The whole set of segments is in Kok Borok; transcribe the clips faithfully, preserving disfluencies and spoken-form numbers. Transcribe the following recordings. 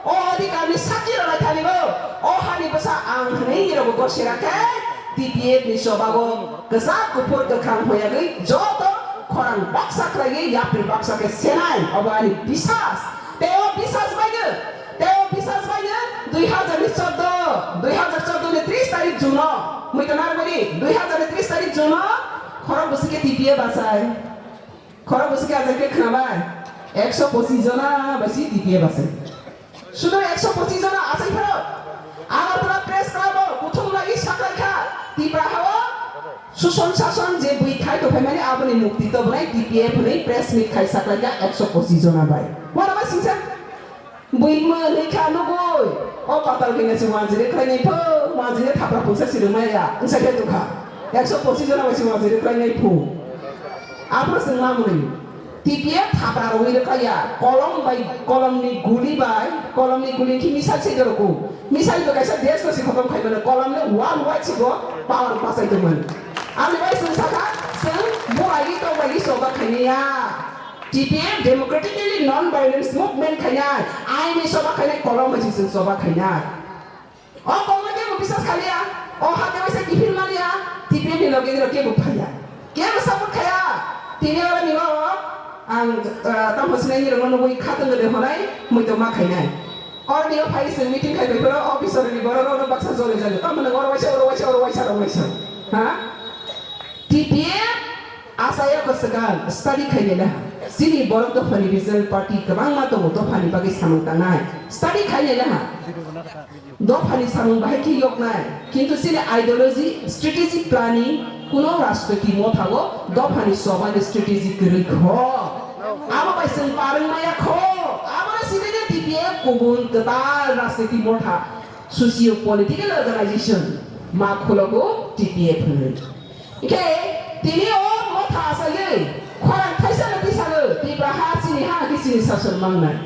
O adhikarni sakki rwlai thani bo, o hani bwsa ang hwnwi nirokbo gosira khe T P F ni chobago kwchak kuphur kwkhwrang hoyagwi joto khorang baksa khlaiwi yapri baksa khe senai, obo ani bisas. Tei o bisas baino, tei o bisas baino dui hazar ni chordo, dui hazar chordo ni tris tarik June o, muitu narwkmani dui hazar ni tris tarik June o khorok bwswk khe T P F bachai. Khorok bwswk khe ajak khe khwnabai, ekso pochis jona bai si T P F bachai. Sudo ekso pochis jona achai phano Agartala Press Club o kuthum lagi saklai kha, Tipra ha o suson sason je bwithai tongphaimani aboni mukti tobonai T P F hwnwi press meet khai saklai kha ekso pochis jona bai. Uanama singsa bwimwi hwnwi kha nugui, o patal khaina se wanjini khlainai pho, wanjini thapra phungsa sirwngmaya, wngsa khe tongkha. Ekso pochis jona bai se wanjini khlainai phu. Aphuru chwng mamwnwi. T P F thapra rwui rwkha ya, kolom bai, kolomni guli bai, kolomni guli khe missile se doroko. Missile bo kaisa desh no se khotom khai mano, kolom le world wide se bo power bachai tongmani. Ani bai chwng sakha, chwng burai tok bai choba khaini ya. T P F democratically non-violence movement khainai, aini choba khainai, kolom bai se chwng choba khainai. O kokno kebo bisas khaliya, o hake waisa kiphil maliya, T P F ni loge nirok kebo phaiya. Kebo support khaya, tini oro ni o ang, ah, tamo sinai nirok no nugui khatong gede honai, muitok ma khainai. Oro ni o phai se meeting khai bai phoro, officer ni borok rok no baksa jole jole. Tamo nang oro waisa, oro waisa, oro waisa, oro waisa. Ha? T P F asaya ko swkang study khainai laha. Chini borok dophani regional party kwbangma tongo dophani bagwi samung tangnai. Study khainai laha. Dophani samung bahai khe yoknai. Kintu chini ideology, strategic planning kuno rajniti motha o dophani chobani strategy kwrwi kho. Abo bai chwng parwng maya kho. Abo no sini de T P F kubun kwtal rajniti motha, socio political organization ma khulogo T P F hwnwi. Hingkhe tini o motha asaiwi khorang thaisano tisano Tipra ha chini ha khe chini sason mangnai.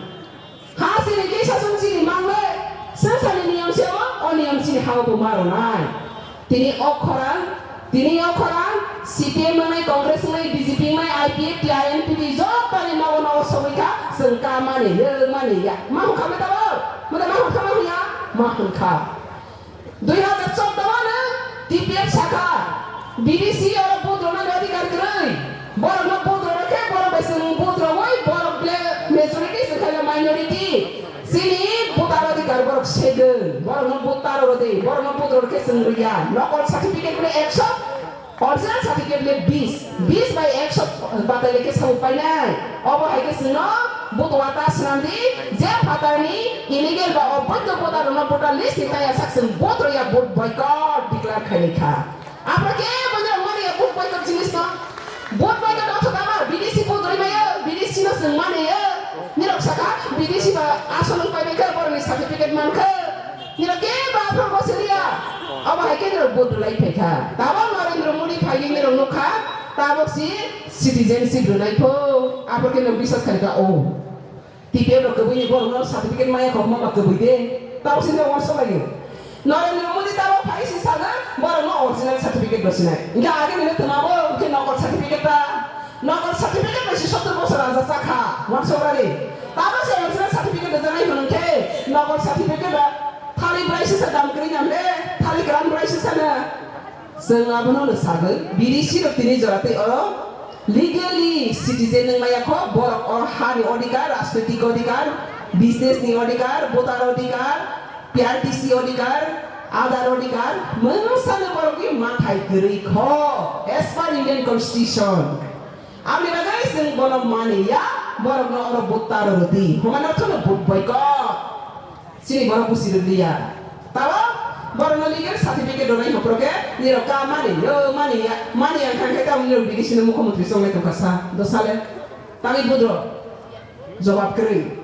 Ha chini khe sason chini mangnai. Swngcharni niyom se o, o niyom chini ha o bo ma rwnai. Tini o khorang, tini o khorang C P M wngnai, Congress wngnai, B J P wngnai, I P F T, I N P T jotoni nogo nogo sogwi kha, chwng ka mani, yo mani ya. Ma hwn kha me tabo? Mada ma hwn kha ma hwn ya? Ma hwn kha. Dui hazar chordo o no T P F sakha, B D C oro vote rwnani adhikar kwrwi. Borokno vote rwna khe borok bai chwng vote rwui borok le majority se khaila minority. Chini voter adhikar borok segwn. Borokno vote ta rw di, borokno vote rw khe chwng rwya. Nokol certificate le ekso, original certificate le bis, bis bai ekso batai le khe sabo painai. Obo hai khe chwngno butua ta swnam di, je phatarni illegal ba oboidho voter rokno voter list ni taya sak chwng vote rwya, vote boycott declare khainai kha. Apra khe boino mani ya vote boycott jinis no. Vote boycott otho tama B D C vote rwi mayo, B D C no chwng mani yo. Nirok sakha B D C ba asol wng pai bai kha, boroni certificate man kha. Nirok kebo aphuru bo siliya. Abo hai khe nirok vote rwlai phai kha. Tabok Narendra Modi phaiwi nirok nukha. Tabok si citizenship rwnai pho. Aphuru khe nirok biswas khai kha o. T P F rok kwbwi ni borok no certificate maya kok ma ba kwbwi de. Tabok si nirok uansuk lai o. Narendra Modi tabok phai si saga borok no original certificate bo sinai. Hingkhe age nini twma bo hingkhe nokol certificate ta. Nokol certificate bai si sottor bosor raja chakha, uansuk rari. Tamo se original certificate rwjaknai hwn khe, nokol certificate ba thali bwrai sisa dam kwrwi nang le, thali kwran bwrai sisa na. Chwng abono no sagwi, B D C rok tini jora tei oro legally citizen wng maya kho, borok o hani odhikar, rajnoitik odhikar, business ni odhikar, voter odhikar, P R T C odhikar, Aadhaar odhikar, mungsa no borok ni mathai kwrwi kho, as per Indian Constitution. Aboni bagwi chwng bono mani ya, borokno oro vote ta rw di. Hwnba norokno vote boycott. Chini borok busi rw liya. Tabo borokno legal certificate rwnai hokro khe, nirok ka mani, yo mani ya, mani ya khan khe tamo nirok B D C no mukhyamantri chongnai tongkha sa, do sale. Tangwi budro. Jobab kwrwi.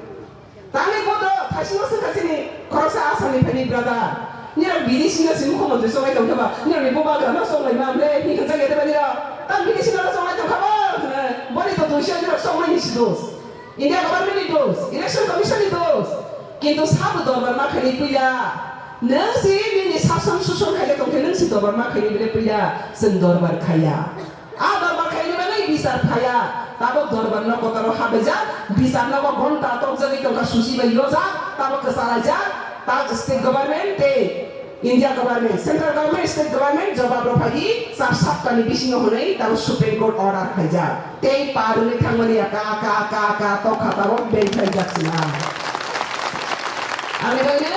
Tangwi bodo thaisino swngkha chini khoroksa Assam ni phaini brother. Nirok B D C no se mukhyamantri chongnai tongkha ba, nirok ni bubagra no chongnai ma ble, hini khe jagete ba nirok. Ta B D C no chongnai tongkha ba, hwne. Boni to doshi nirok chongnai ni si dos. India government ni dos, election commission ni dos. Kintu sabo dorbar ma khaini puila. Nwng si nini sason suson khaile tongkhe nwng si dorbar ma khaini bile puila. Chwng dorbar khaiya. A dorbar khaini bagwi bichar phaiya. Tabok dorbar no kotoro habajak, bichar no bo ghonta tokjagwi tongkha susi bai yojak. Tabuk kwchalaijak, tak state government tei India government, central government, state government jobab rw phaidi, char saptani bisingo hwnwi tabuk Supreme Court order khaijak. Tei parwngwi thangmani ya ka, ka, ka, ka, tokha tabuk bengkhlaijak sina. Ani bagwi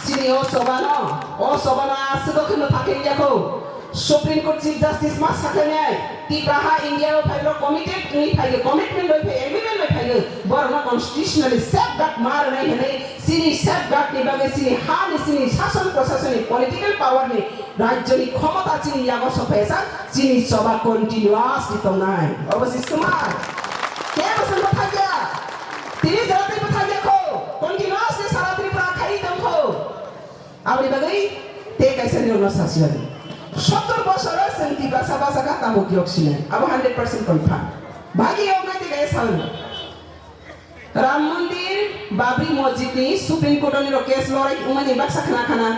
chini o chobano, o chobano aswk khe mwthakhe ya kho. Supreme Court Chief Justice ma sakhainai, Tipra ha India o phairok committed wngwi phaiyo, commitment bai phaiyo, agreement bai phaiyo, borokno constitutionally safeguard ma rwnai hwnwi, chini safeguard ni bagwi chini ha ni, chini sason prosasoni political power ni, rajyo ni khomota chini yago sophaisa, chini choba continuously tongnai. Obo si swmai. Kebo se bwthakya. Tini jora tei bwthakya kho. Continuously sara Tripura khai tongkho. Aboni bagwi tei kaisa nirokno sasiyani. Sottor bosoro chwng Tiprasa bachakha tabuk yok sinai. Abo hundred percent confirm. Bagi yok nai tei kaisa salni. Ram Mandir, Babri Masjid ni Supreme Court ni rok case lorai wngmani baksa khna khna.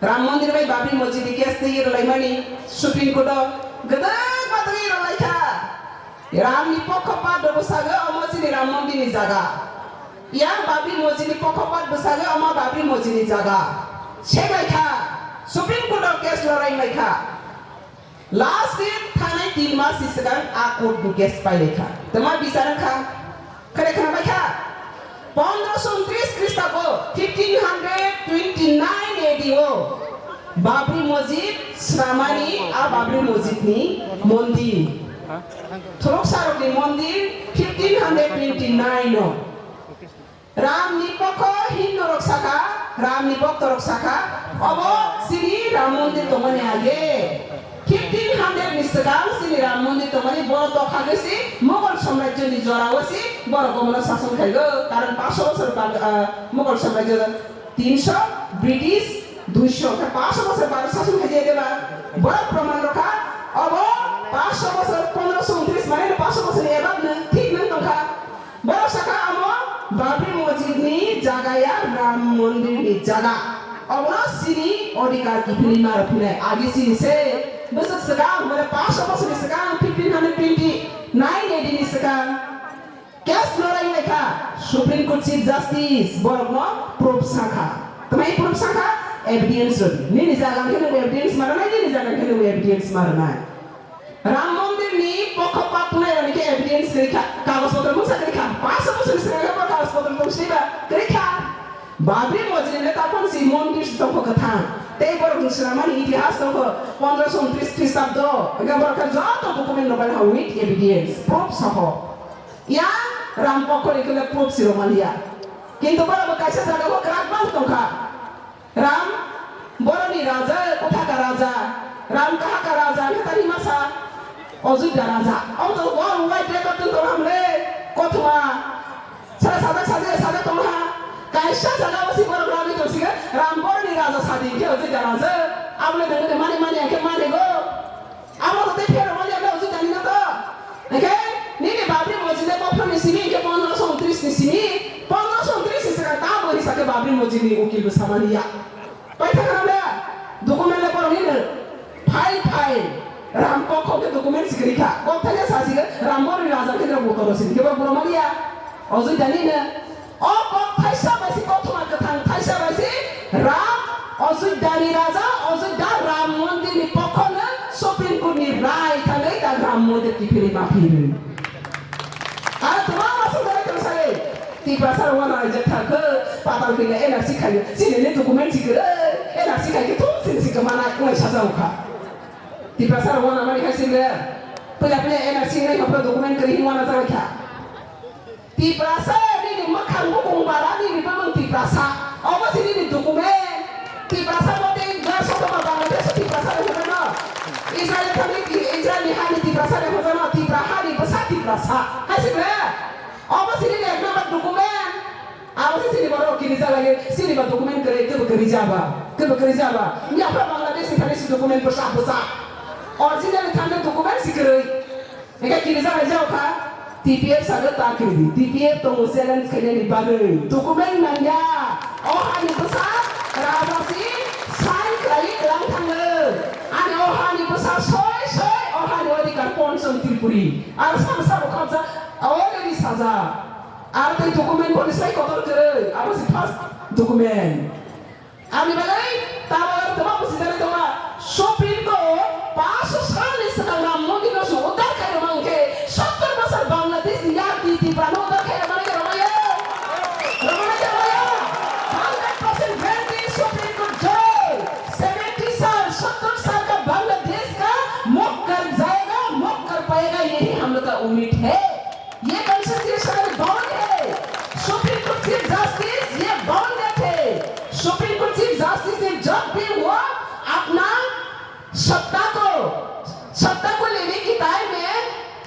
Ram Mandir bai Babri Masjid ni case twi rwlaimani Supreme Court o gwdwk batwi rwlaikha. Ram ni pokhopat rok bwsagwi omo chini Ram Mandir ni jaga. Yang Babri Masjid ni pokhopat bwsagwi omo Babri Masjid ni jaga. Sebaikha Supreme Court o case lorai laikha. Last din thanai tin mas ni swkang a court ni case pailaikha. Tama bichar wngkha. Khare khna baikha. Pondroso untris Kristabo fifteen hundred twenty nine A D o Babri Masjid swnamani a Babri Masjid ni mondir. Thoroksarokni mondir fifteen hundred twenty nine o. Ram ni pokho Hindu rok sakha, Ram ni bokto rok sakha, obo chini Ram Mandir tongmani age. Fifteen hundred ni swkang chini Ram Mandir tongmani, bo tokha gwi si Mughal samrajyo ni jora o si borok omono sason khaigo, karon paanch bosor bag-, ah, Mughal samrajyo tinso, British duiso, khe paanch bosor baro sason khaijak de ba? Borok proman rokha, obo paanch bosor, pondroso untris mane paanch bosor ni above no thik nang tongkha. Borok sakha amo Babri Masjid ni jaga ya Ram Mandir ni jaga. Obono chini odhikar kiphilwi ma rwphinai. Agi chini se bwswk swkang, mane paanch bosor ni swkang, fifteen hundred twenty nine A D ni swkang. Case lorai wnglaikha Supreme Court Chief Justice, borokno proof sakha. Tamai proof sakha? Evidence rwdi. Nini jaga hwnkhe nwng evidence ma rwnai, nini jaga hwnkhe nwng evidence ma rwnai. Ram Mandir ni pokhopat wngnai rokni khe evidence kwrwi kha, kagoj potro mungsa kwrwi kha. Paanch bosor ni swkang khe bo kagoj potro tong sini ba kwrwi kha. Babri Masjid le taphang si mondir si tongkho kwthang. Tei borok ni swnamani itihas tongkho pondroso untris Khristabdo. Hwnkhe borok khe joto document rok bai ha with evidence, proof soho. Yang Ram pokho ni khe proof si rwmani ya. Kintu borok bo kaisa jaga o kwrak bang tongkha. Ram boroni raja, kothaka raja, Ram kahaka raja, hwnkhe tani masa Ojudda raja. Omo to worldwide record tong tong hamle, kothoma. Sara sajak sajak sajak tong ha. Kaisa jaga o si borok rami tong siga, Ram boroni raja sadi hwnkhe Ojudda raja. Abole dengde mani mani hwnkhe mani go. Abo to tei phero mani abo Ojudda ni no to. Hwnkhe nini Babri Masjid le bophor ni simi hwnkhe pondroso untris ni simi, pondroso untris ni swkang tamo hwnwi sakhe Babri Masjid ni ukil bwsa mani ya. Paithakhana le document le borok nini file file Ram pokho khe document sikiri kha. Kok thani sasi Ram borok ni raja khe botoro sini khe borok mani ya. Ojudda ni no. O kok thaisa bai se kothoma kwthang thaisa bai se Ram, Ojudda ni raja, Ojudda Ram Mandir ni pokho no Supreme Court ni rai thangwi ta Ram Mandir kiphilwi ma phirwi. Ar twma ma sung dai tong sai. Tiprasa rok wana raijak thang khe patal khe N R C khai. Chini ni document si kwrwi. N R C khai khe thum sin si kwmana kwlai sajao kha. Tiprasa rok wana mani khai sile. Pila pila N R C nai hopra document kwrwi hin wana jagwi kha. Tiprasa nini mwkhang bukung bara nini bumung Tiprasa. Obo si nini document. Tiprasa bo tei Bangladesh Tiprasa ni hojano. Israel thani Israel ni hani Tiprasa ni hojano. Tipra hani bwsa Tiprasa. Hai si bre. Obo si nini ek number document. Abo si sini borok kiri jala ge sini ba document kere kebo kiri jaba. Kebo kiri jaba. Ni apa Bangladesh ni thani si document bwsa bwsa. Original ni thani document si kiri. Hingke kiri jala jao kha, T P F sago ta kiri di. T P F tongo challenge khainani bagwi. Document nangya. O hani bwsa raja si sign khlai klang thango. Ani o hani bwsa soi soi o hani odhikar Pancham Tripuri. Ar sabo sabo khabja already saja. Ar tei document boni sai kotor kwrwi. Abo si first Document. Aboni bagwi tabuk tama busijaknai tongma Supreme Court paanch sal ni swkang Ram Mondir no se uddar khairokma hwnkhe sottor bosor Bangladesh ni yak di Tripura no uddar khairokma nai rwmaya. Rwmaya, rwmaya. Hundred percent guarantee Supreme Court joy. Seventy sal, sottor sal ka Bangladesh ka mukt kar jayega, mukt kar payega, yehi hum log ka ummeed hai. Ye constitutional bound hai. Supreme Court Chief Justice ye bound hai. Supreme Court Chief Justice ne jab bhi wo apna सत्ता को, सत्ता को लेने की time में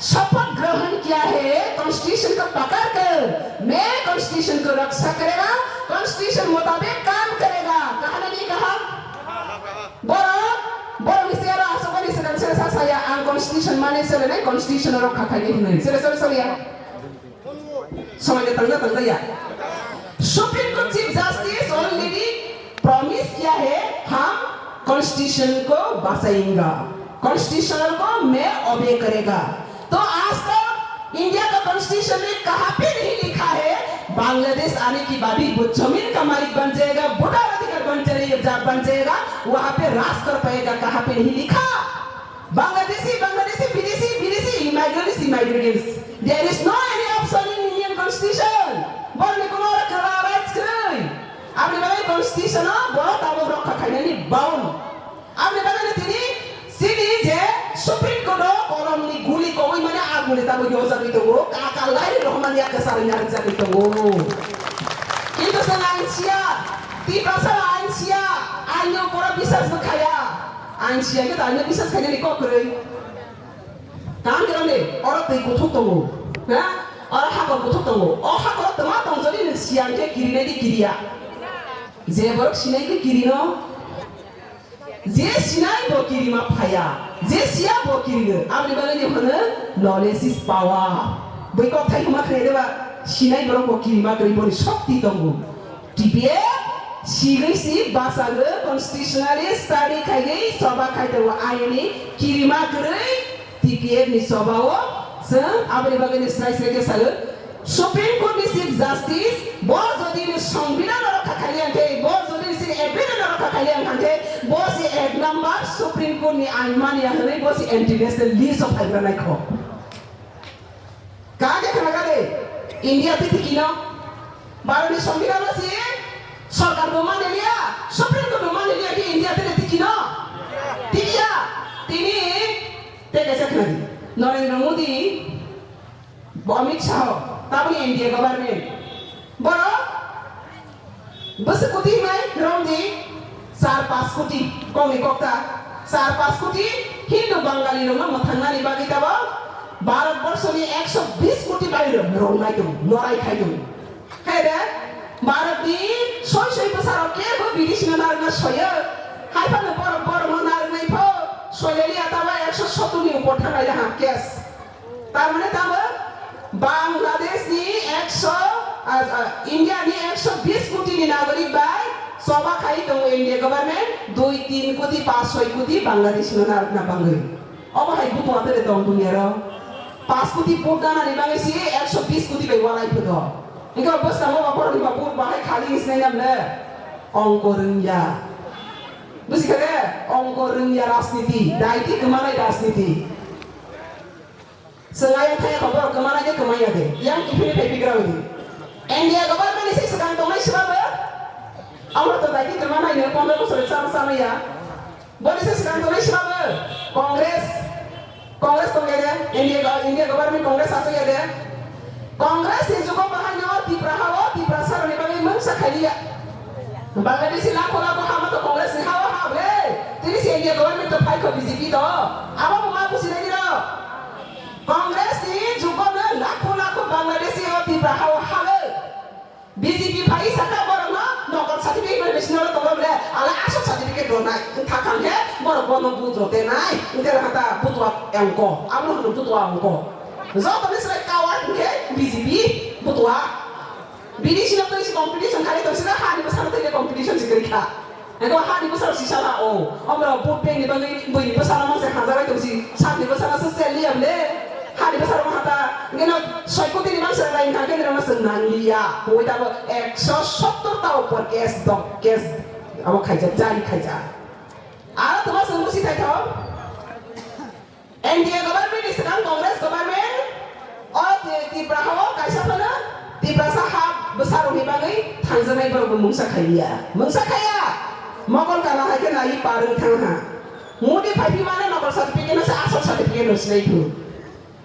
शपथ ग्रहण किया है, कॉन्स्टिट्यूशन को पकड़ कर, मैं कॉन्स्टिट्यूशन को रक्षा करेगा, कॉन्स्टिट्यूशन मुताबिक काम करेगा। कहा ना नहीं कहा? Boro, boro ni siyaro asokani swkang sere sa saya, ang constitution mane sere nai constitution rok khakhai ni hinwi. Sere sere sere ya. Somai de tangja tangja ya. Supreme Court Chief Justice already promise किया है, हम कॉन्स्टिट्यूशन को बचाएंगा, कॉन्स्टिट्यूशन को मैं ओबे करेगा। तो आज तक इंडिया का कॉन्स्टिट्यूशन में कहाँ पे नहीं लिखा है बांग्लादेश आने के बाद ही वो जमीन का मालिक बन जाएगा, वोटर अधिकार बन जाएगा, बन जाएगा, वहाँ पे राज कर पाएगा, कहाँ पे नहीं लिखा। Bangladeshi, Bangladeshi, Bidesi, Bidesi, immigrants, immigrants. There is no any option in Indian constitution. Borni kono ora kara rights kwrwi. Aboni bagwi constitution o bo tabuk rokha khainani bound. Aboni bagwi no tini sini je Supreme Court o kolom ni guli kogwi mane a guli tabuk yojagwi tongo, ka ka lai rohmani ya kwsarwi narwkjagwi tongo. Kintu chwng ain siya, Tiprasa ain siya, ain ni upor o biswas bw khaya. Ain siya khe to ain no biswas khainani kok kwrwi. Tang kwrwngni oro twi kuthuk tongo, ha? Oro hakor kuthuk tongo. O hakoro twma tong jodi nwng siya hwnkhe kirinai di kiriya. Je borok sinai khe kirino. Je sinai bo kirima phaya. Je siya bo kirino. Aboni bagwi ni hwno knowledge is power. Bui kok thai huma khnai deba sinai borok bo kirima kwrwi boni shokti tongo. T P F sigwi si bwskango constitutionally study khaiwi choba khai tongo aini kirima kwrwi T P F ni choba o chwng aboni bagwi ni srai srai khe sago Supreme Court ni Chief Justice bo jodi ni Songbidan no rokha khaiya khe bo jodi ni sini agreement no rokha khaiya khe bo si ek number Supreme Court ni ain manya hwnwi bo si anti national list o phaigra naikho. Kage khna kade India te tikino Bharat ni Songbidan no si sorkar bo mani liya, Supreme Court bo mani liya ki India te tikino tikiya tini te kaisa khna di Narendra Modi bo Amit Shah taboni India government boro Bwswk koti hwnwi romdi char panch koti kokni kokta, char panch koti Hindu Bangali rokno mwthangnani bagwi tabok Bharat borso ni ekso bis koti bai rok romnai tongo, norai khai tongo. Hai de, Bharat ni soi soi bwsarok kebo bidesi no narwkna soyo, hai phano borok borok no narwknai pho, soilaliya tabok ekso sottor ni upor thangnai ha case. Tar mane tamo Bangladesh ni ekso, ah, ah, India ni ekso bis koti ni nagorik bai choba khai tongo India government, dui, tin koti, panch, soi koti Bangladesh no narwkna bagwi. Obo hai butua tere tong dunia ro. Panch koti vote dana ni bagwi si ekso bis koti bai walai photo. Engkhe bwskango ba borok ni ba vote bahai khali hinwi sinai namle. Ongko rwngya. Busi khe de? Ongko rwngya rajniti. Daiti kwmanai rajniti. Chwng ayang thaya kho borok kwmana khe kwmaya de. Yang kiphilwi phai bigra udi. India government ni se swkang tongnai swbabe. Amro to dagi kwmana ino pondro bosor cham cham ya. Boni se swkang tongnai swbabe. Congress. Congress tong ya de. India go-, India government Congress aswk ya de. Congress ni jugo bahai no Tipra ha o Tipra saroni bagwi mungsa khailiya. Bangladeshi lakho lakho hama to Congress ni ha o ha ble. Tini se India government to phai kho B J P to. Abo bo ma busi nai diro. Congress ni jugo no lakho lakho Bangladeshi o Tipra ha o ha ble. B J P phai saka borok no nokol certificate bai machine no tongo ble. Ala aswk certificate ro nai. Thakang khe borok bono budro te nai. Ngke hata butua engko. Abo no butua engko. Joto ni srai kawa hwnkhe B J P butua. Bini sino twi si competition khali tong sina hani bwsano twi competition si kwrwi kha. Ego hani bwsano si sala o. Omro vote bank ni bagwi bwini bwsano mangse hajarai tong si sakni bwsano se sel liya bwle. Hani bwsano hata Nino soi koti ni mangsa rai wngkha khe nino mangsa nangliya. Hoi tabo ekso sottor ta upor case dok, case abo khaijak, jari khaijak. Aro toma chwng busi thai thok. N D A government ni swkang Congress government o Ti-, Tipra ha o kaisa phano Tiprasa ha bwsa rok ni bagwi thangjaknai borok bo mungsa khaiya. Mungsa khaiya. Mokol kana hai khe nai parwng thang ha. Modi phai phi mane nokol certificate no se asol certificate no sinai thu.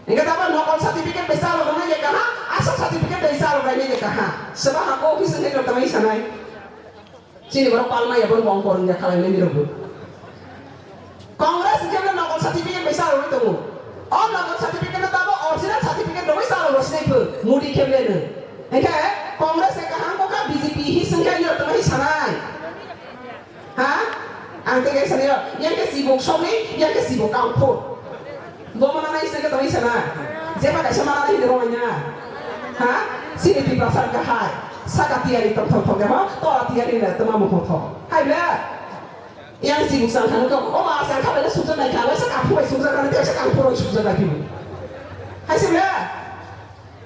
Hingke tamo nokol certificate bai chalok rwnai de kaha, asol certificate bai chalok rwnai de kaha. Seba hako office hingke rok tamai sanai. Chini borok palma ya borok bong korong ya khalai nai rok. Congress hingke nokol certificate bai chalok rwnai tongo. O nokol certificate no tamo original certificate rok bai chalok rwnai pho. Modi khe le no. Hingke Congress e kaham ko ka B J P hi singke ni rok tamai sanai. Ha? Ang tei kaisa niro, yang ke sibuk sokni, yang ke sibuk kangphur. Bo mana nai sengke tongwi sana. Jeba kaisa mana nai hinwi rwmanya. Ha? Sini Tiprasa kahai. Saka tiyari tong thong thong ho, tora tiyari na tama mo thong thong. Hai bla. Yang sibuk sang khan ko, o ma sang kha bela sujak nai kha, sa kangphur bai sujak nai, sa kangphur bai sujak nai. Hai sini bla.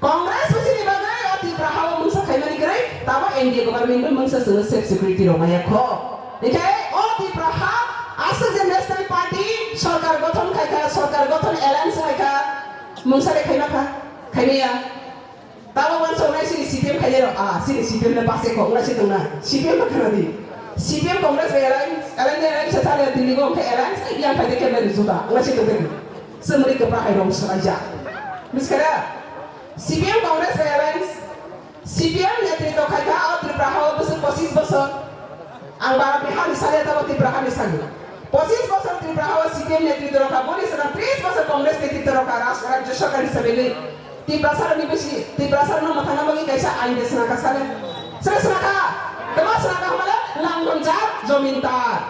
Congress bwsini bagwi o Tipra ha-o mungsa khaimani kwrwi, tamo N D A government bo mungsa chwngno safe security rwmaya kho. Hinkhe o Tipra ha aswk je National Party sorkar gothon khaikha, sorkar gothon alliance khaikha, mungsa de khaimakha, khaimaya. Tamo uansuknai chini C P M khainai rok, ah, chini C P M le base kok wngna se tongna, C P M no khwnadi. C P M Congress bai alliance, alliance, alliance sa thani Delhi go hinkhe alliance, yang phaide kemlai ni juda, wngna se tongthai. Chwmani kwpra hai rong swlaijak. Buskha da? C P M Congress bai alliance, C P M netritw khai kha o Tripura ha-o bwswk pochis bosor. Ang Bharat ni hani sale tamo Tripura hani sani. Pochis bosor Tripura ha-o C P M netritw rw kha, boni swkang tris bosor Congress netritw rw kha, ras-, rajya sarkar hisabe le Tiprasa rokni bisi, Tiprasa rokno mwthangna bagwi kaisa ain de swnaka sale. Sale swnaka? Tamo swnaka hwnmale Langdon jar, Jamin tar.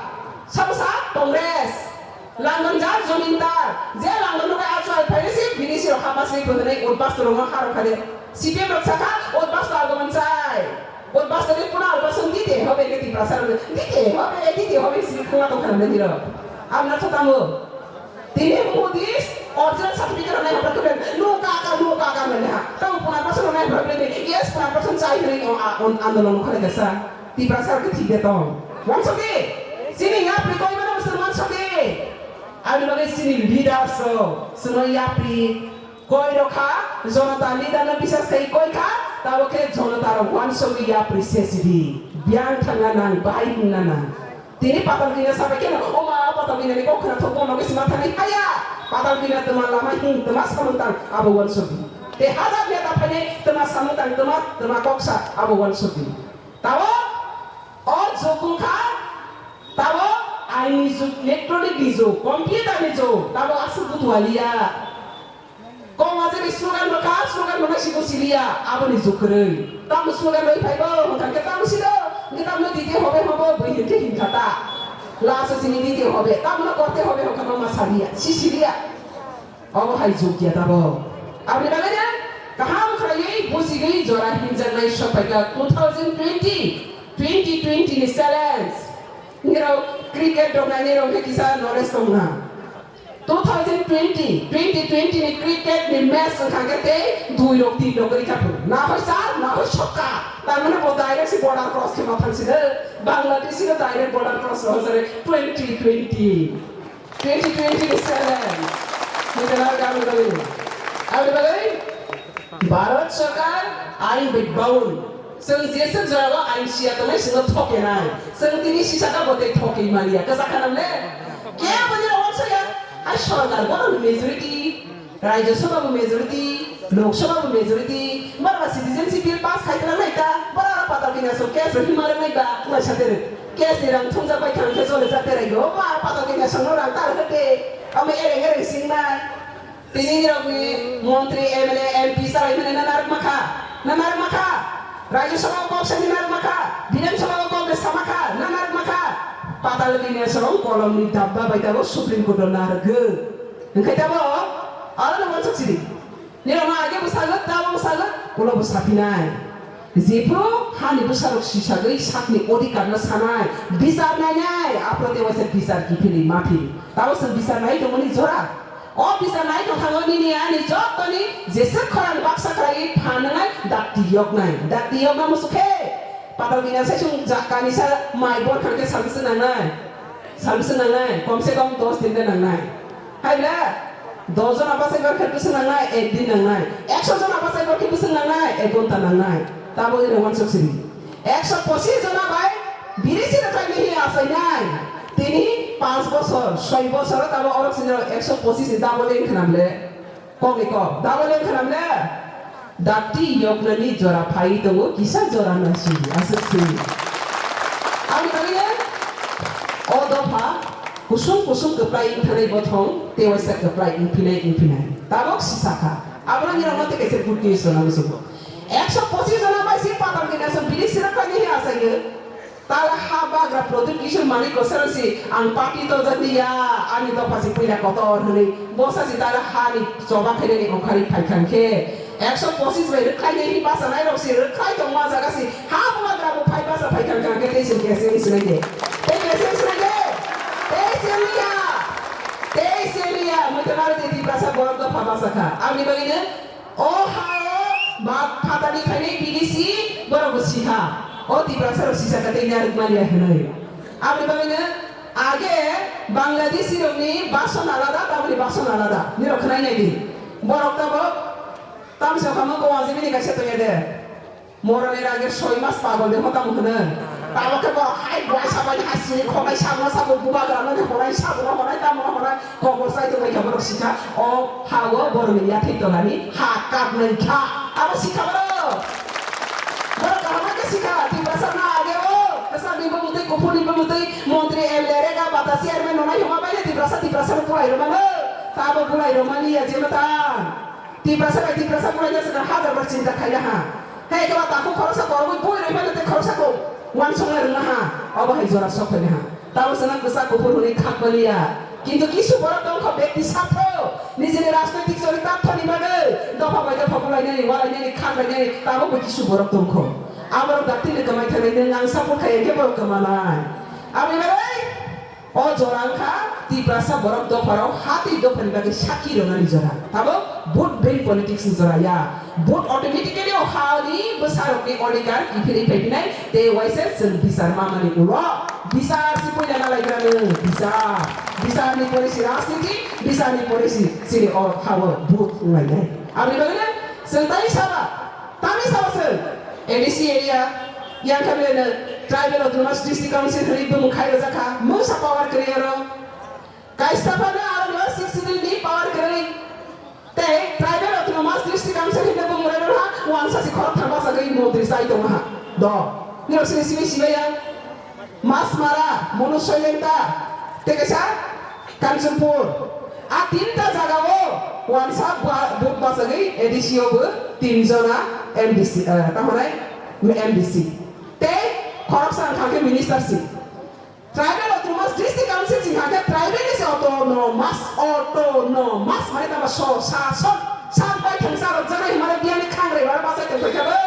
Sabo sa Congress. Langdon jar, Jamin tar. Je Langdon no kai achu ai phaile si, bini si rok hapa si, bwhwnwi utbas to rok ha rok kha de. C P M rok sakha, utbas to agomon chai. Utbas to ni kuna utbas to dite hobe ke Tiprasa rok. Dite hobe, dite hobe si khwna tong kha nang de niro. Amna to tamo. Tini Modi original certificate rok nai hapra khe, no ka ka, no ka ka nai ha. Tamo kuna utbas to nai hapra khe, yes, kuna utbas to chai hwnwi o, a, on, andolon khole kasa. Tiprasa rok thik de tong. Wansok di. Chini yapri koi mano musulman sok di. Ani bagwi chini leader so, chwngno yapri koi rok kha, jonota leader no bisas khai koi kha, tabo khe jonota rok wansogwi yapri se sidi. Biyang thangna nang, bai himna nang. Tini patal kina sabai khe, o ma patal kina ni kok khna thok bono kisi ma thangwi haya. Patal kina tma lama him, tma samung tang, abo wansogwi. Te hajar neta phainai tma samung tang, tma, tma kok sa, abo wansogwi. Tabo o jug wngkha, tabo aini jug, electronic ni jug, computer ni jug, tabo aswk butualiya. Kok majani slogan rwkha, slogan rwna sibo siliya, aboni jug kwrwi. Tamo slogan rwi phaibo, hwnkha khe tamo sido, hwnkhe tamo dite hobe hobo, bwi hinkhe hinkha ta. Last o sini dite hobe, tamo korte hobe, hwnkha tamo ma saliya, si siliya. Obo hai jug ya tabo. Aboni bagwi no kaham khlaiwi busigwi jora hinjaknai sokphaikha two thousand twenty, twenty twenty ni challenge. Nirok cricket rok nainai rok khe kisa knowledge tongna. Two thousand twenty, twenty twenty ni cricket ni match wngkha khe tei dui rok tin rok kwrwi kha phuru. Na hoi char, na hoi sokka. Tar mane bo direct si border cross khe ma thang si de. Bangladesh no direct border cross rw jare twenty twenty. Twenty twenty ni seven. Mujhe na gauri gauri. Gauri gauri. Bharat Sarkar ain bai baun. Chwng jeswk jorao ain siya tongnai chwngno thokenai. Chwng tini sisaka bo tei thokwi maliya. Kwchak khanam le? Kebo nini rok uansukya. Hai sarkar bono majority. Rajya Sabha bo majority, Lok Sabha bo majority, borok ba citizenship bill pass khai twlang nai ta, borok aro patal kini aswk case rok hima rok nai ba, wngma sa tere case ni rang thumjak bai thang khe chole jak terai go, ma patal kini aswk no rang ta rwkhe te, omo ereng ereng sing nai. Tini ni rok ni montri, M L A, M P salai mani na narwk ma kha, na narwk ma kha, Rajya Sabha o kok sani narwk ma kha, Bidhan Sabha o kok de sama kha, na narwk ma kha, patal kini aswk kolom ni dabba bai ta bo Supreme Court o narwk go. Hwnkhe tamo, aro no wansuk sidi. Nirok no age bwsagwi, tamo bwsagwi, ulo bwsa phinai. Jephru hani bwsarok sisagwi sakni odhikar no sanai, bichar nainai, aphuru tei waisa bichar kiphilwi maphilwi. Tamo chwng bichar nai tongmani jora. O bichar nai tongthango nini ani jottoni jeswk khorang baksa khlaiwi phan wngnai dakti yoknai. Dakti yokna musukhe patal gina se chwng ja-, kanisa mai bor khangkhe salbwswk nangnai? Salbwswk nangnai? Komse kom dos din de nangnai. Hai na? Dos jona bachai bor khe bwswk nangnai? Ek din nangnai. Ekso jona bachai bor khe bwswk nangnai? Ek ghonta nangnai. Tabok ino wansuk sidi. Ekso pochis jona bai biri sino khlainai hi achainai. Tini panch bochor, soi bochor tabo orok sino ekso pochis ni double wng khnam le. Kok ni kok, double wng khnam le. Dakti yoknani jora phai tongo, kisa jora nasi, aswk si. Ani bagwi o dopha kusung kusung kwplai wng thanai bothong, tewaisa kwplai wng phinai wng phinai. Tabok sisa kha. Abono nirok no tei kaisa good news rwna muchungo. Ekso pochis jona bai si patal gina so bini sirok khlainai hi achaio. Tal ha bagra Pradyut Kishore Manik Goswami si ang party to jati ya, ani dopha si puila kotor hwnwi bosa si tal ha ni choba khainani okhari phai khan khe ekso pochis bai rwkhlai nai hi basa nai rok si rwkhlai tong ma jaga si ha bagra bo phai basa phai khan khan khe tei si kese wng sinai de, tei kese wng sinai de, tei se liya, tei se liya, muitu naro de Tiprasa borok dopha basa kha, aboni bagwi no O ha-o ba phatani phainai bini si borok bo sikha. O Tiprasa rok sisa kwtwi narwk manya hwnwi. Aboni bagwino age Bangladeshi rokni bason alada, taboni bason alada. Nirok khwnai nai di. Borok tabok tamsa khamung ko wajibini kaisa tongya de. Moroni rage soi mas pagol de hotam hwno. Tamo khe bo hai buai sabai ha sini khonai sabno sabo bubagra no de honai sabno honai tamo honai kobor sai to bai khe borok sikha o ha o boroni yathai tolani ha kap nai kha. Abo sikha borok. Borok kaham khe sikha Tiprasa na age o kesa ni bo mutai kuphur ni bo mutai montri M L A rega bata chairman no nai homa bai Tiprasa Tiprasa no pulai rw mano. Tabo pulai rw mani ya jema ta. Tiprasa bai Tiprasa pulaina swkang hajar bar chinta khaina ha. Hai khe ba takhuk khoroksa korogwi bui rwi phano tei khoroksa kok uansukna rwna ha. Obo hai jora sok phaina ha. Tamo chwngno kwchak kuphur hwnwi khak maliya. Kintu kisu borok tongkho bekti sartho, nijini rajnoitik choritarthoni bagwi dopha bai dopha bulainani, walainani, khaklainani, tabukbo kisu borok tongkho. Aborok daktino kwmai thangwi nwng ang support khai hwnkhe borok kwmanai. Aboni bagwi O jora wngkha Tiprasa borok dopharok ha tei dophani bagwi sakki rwnani jora. Tabok vote bank politics ni jora ya. Vote automatically o ha ni bwsarokni odhikar kiphilwi phaiphinai tei waisa chwng bichar mamani ulo bichar si puila nalaibrano bichar. Bichar ni pore si rajniti, bichar ni pore si chini o ha o vote wnglainai. Aboni bagwino chwng tai saba Tamni sabo chwng A D C area, yang kha bele no Tribal Autonomous District Council hwnwi bumung khai rwjak kha, mungsa power kwrwi oro. Kaisa phano aro no Sixth Schedule ni power kwrwi. Tei Tribal Autonomous District Council hwnwi bumung rwna ha, wansa si khorok thang bachagwi montri chai tongo ha. Do. Nirok sini simi simaya. Masmara, Monusoilenta, tei kaisa Kanchanpur. A tinta jagao wansa ba-, vote bachagwi A D C o bo tin jona M D C, eh, tamo nai M D C. Tei khoroksa wngkha khe minister si. Tribal Autonomous District Council si wngkha khe tribal ni se autonomous, autonomous, mane tamo so, sa, so, sa bai thangsa rok janai hwnmano biyani khangrai wara bachai tongphai kha bo.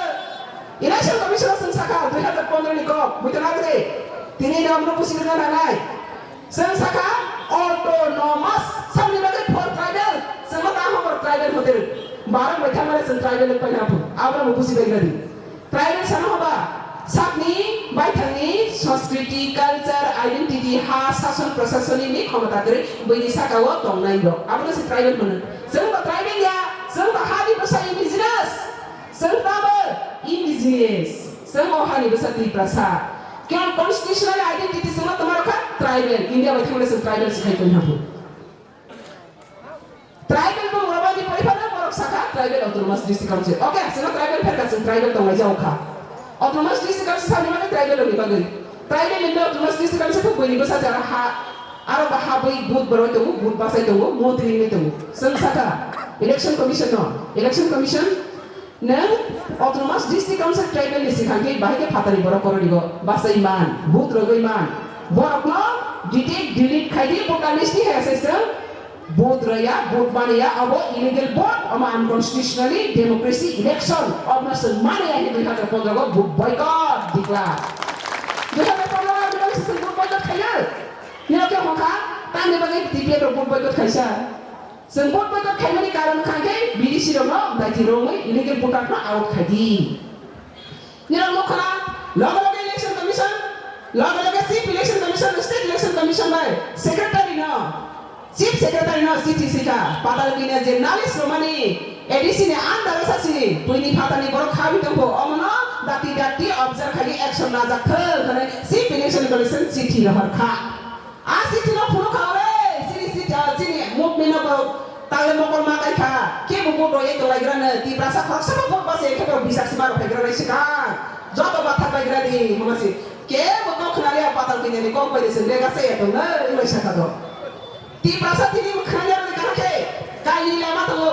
Election Commission o chwng sakha dui hazar pondro ni kok, buitona gede. Tini no amno busi rwna nanai. Chwng sakha autonomous, samni bagwi for tribal, chwngno ta hokor tribal hotel. Barok bai thangmani chwng tribal wng paina phun. Abono bo busi bai rwdi. Tribal sana hoba, sakni baithangni sanskriti, culture, identity, ha, sason, prasasoni ni khomota kwrwi buini sakao tongnai rok. Abono se tribal hwno. Chwng bo tribal ya, chwng bo hani bwsa indigenous. Chwng tamo indigenous. Chwng o hani bwsa Tiprasa. Khe constitutional identity chwngno tongma rwkha tribal. India bai thangmani chwng tribal se khai tongha phu. Tribal bo murabani poriphano borok sakha tribal autonomous district council. Okay, chwngno tribal pherkha chwng tribal tonglai jago kha. Autonomous district council sani bagwi tribal rokni bagwi. Tribal ni autonomous district council khe buini bwsa jara ha. Aro ba ha bui but boroi tongo, but bachai tongo, montri wngwi tongo. Chwng sakha election commission no. Election commission nwng autonomous district council tribal ni swkang khe bahai khe phatani borok koroni go bachai man, but rogwi man. Borok no detect, delete khai di, voter list ni hai se chwng but rwya, but maniya, abo illegal vote, omo unconstitutionally democracy election, omo chwng maniya hinwi dui hazar pondro go vote boycott declare. Dui hazar pondro go chwng vote boycott khaiya. Nino khe hokha, tamni bagwi T P F rok vote boycott khaisa. Chwng vote boycott khaimani karon kha khe B D C rokno daiti romwi illegal voter no out khai di. Nirok nukha na, loge loge election commission, loge loge chief election commission, state election commission bai secretary no, chief secretary no chithi sikha, Patalkanya je nalis romani A D C ni under o sasi, buini phatani borok khawi tongkho, omono dati dati observe khai action najak thung hwnwi chief election commission chithi rohor kha. A city no phunuk kha ore, chini city, ah, chini movement no borok tale mokol ma kai kha. Kebo vote roi tong lai gra no, Tiprasa khoroksa bo vote basi khe borok bisak sima rok phai gra nai sikha. Joto bathak pai gra di, mama si. Kebo kok khna ria Patalkanya ni kok bai de sing re ga se ya tong na, ulai sakha do. Tiprasa tini khna ria ni kana khe, kai ni lama tongo.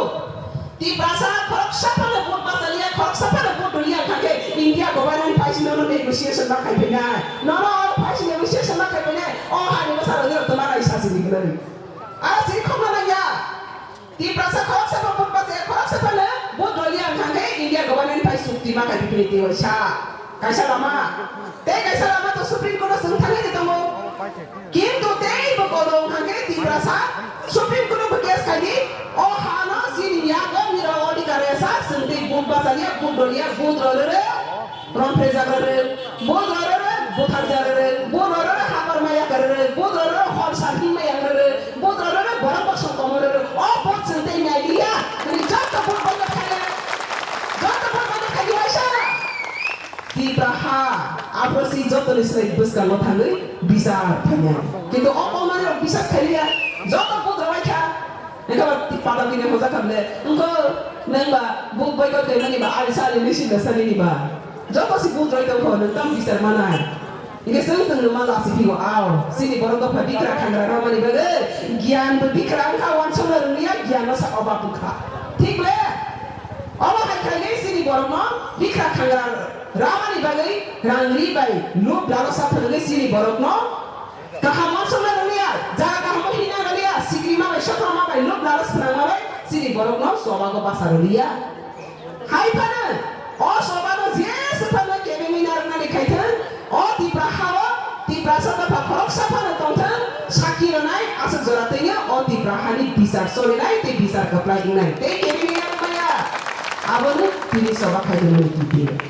Tiprasa khoroksa phano vote bachaliya, khoroksa phano vote rwliya wngkha khe India government phaisi nono negotiation ma khai phainai. Nono oro phaisi negotiation ma khai phainai. O hani bwsa rwgwi rok tongma nai sasi ni hinwi. A siri khokna nangya. Tiprasa khoroksa phano vote bachaya, khoroksa phano vote rwliya wngkha khe India government phai chukti ma khai phaiphini tei waisa. Kaisa lama. Tei kaisa lama to Supreme Court o chwng thangwi tongo. Kintu tei bo kodo wngkha khe Tiprasa Supreme Court o bo case khai di. O hano chini yago nirok odhikar resa, chwng tei vote bachaliya, vote doliya, vote rororo, romphre jagroro, vote rororo, butharjaroro, vote rororo, hapar maya karoro, vote rororo, hor sarhing maya karoro, vote rororo, borok baksa komo roro. O vote chwng tei nai liya, hwnwi joto vote boycott khaile, joto vote boycott khaidi waisa. Tipra ha, aphuru si jotoni slai bwskango thangwi bichar khainai. Kintu o koknani rok bisas khailiya, joto bugrok bai kha. Engkha ba Patalkanya ni hoja kha bole, engkho nwng ba buk boycott khaimani ba ali sali nisi da sani ni ba. Joto si bugrok tongkho, nwng tam bichar manai. Hinkhe chwng chwng no ma lasi phigo ao. Chini borok dopha bikra khangra rwmani bagwi giyan bo bikra wngkha, wansokna rwngya, giyan no sa oba bwkha. Thik le? Obo hai khainai chini borokno bikra khangra ramani bagwi rang ri bai lub lalosa phwnwi chini borokno kaham wansokna rwliya, jaga kaham hina rwliya, sikrima bai sokroma bai lub lalos phwnangma bai chini borokno chobago basa rwliya. Hai phano o chobano jesa phano kebengwi narwknani khaithwng, o Tipra hao Tiprasa dopha khoroksa phano tongthwng, sakki rwnai aswk jora twino o Tipra hani bichar solinai tei bichar kwplai wngnai tei kebengwi narwkmaya. Abono tini choba khaitongmani twi.